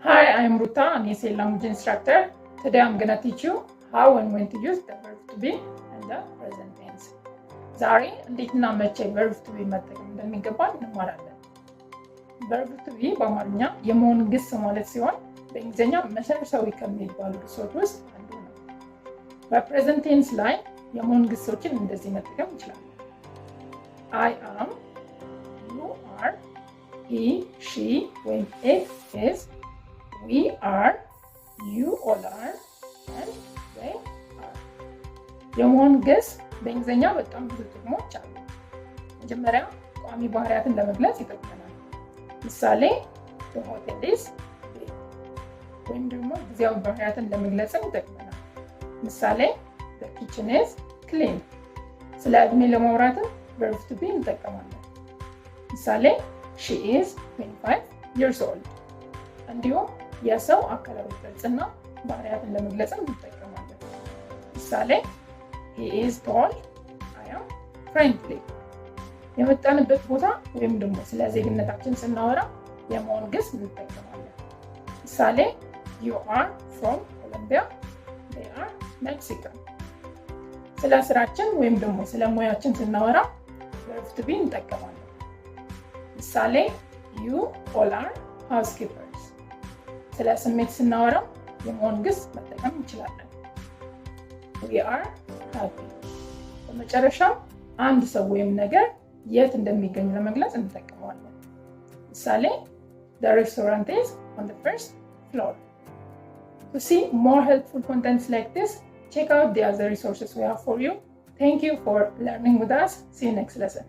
Hi, I'm Ruta, an ESL language instructor. Today I'm gonna teach you how and when to use the verb to be in the present tense. ዛሬ እንዴትና መቼ verb to be መጠቀም እንደሚገባን እንማራለን። Verb to be በአማርኛ የመሆን ግስ ማለት ሲሆን በእንግሊዝኛ መሰረታዊ ከሚባሉ ግሶች ውስጥ አንዱ ነው። በ present tense ላይ የመሆን ግሶችን እንደዚህ መጠቀም እንችላለን። I am፣ you are፣ he፣ she ወይም it is፣ we are፣ you all are and they are። የመሆን ግስ በእንግሊዝኛ በጣም ብዙ ጥቅሞች አሉ። መጀመሪያ ቋሚ ባህሪያትን ለመግለጽ ይጠቅመናል። ምሳሌ "hotel is" ወይም ደግሞ ጊዜያዊ ባህሪያትን ለመግለጽም ይጠቅመናል። ምሳሌ "kitchen is clean"። ስለ እድሜ ለማውራትም verb to be እንጠቀማለን። ምሳሌ "she is 25 years old"። እንዲሁም የሰው አካላዊ ቅርጽና ባህሪያትን ለመግለጽም እንጠቀማለን። ምሳሌ "he is tall"፣ "I am friendly"። የመጣንበት ቦታ ወይም ደግሞ ስለ ዜግነታችን ስናወራ የመሆን ግስ እንጠቀማለን። ምሳሌ "you are from Colombia"፣ "they are Mexican"። ስለ ስራችን ወይም ደግሞ ስለ ሙያችን ስናወራ verb to be እንጠቀማለን። ምሳሌ "you all are housekeepers"። ስለ ስሜት ስናወራ የመሆን ግስ መጠቀም እንችላለን። "We are happy"። በመጨረሻም አንድ ሰው ወይም ነገር የት እንደሚገኝ ለመግለጽ እንጠቀመዋለን። ምሳሌ "the restaurant is on the first floor"። To see more helpful contents like this, check out the other resources we have for you. Thank you for learning with us. See you next lesson.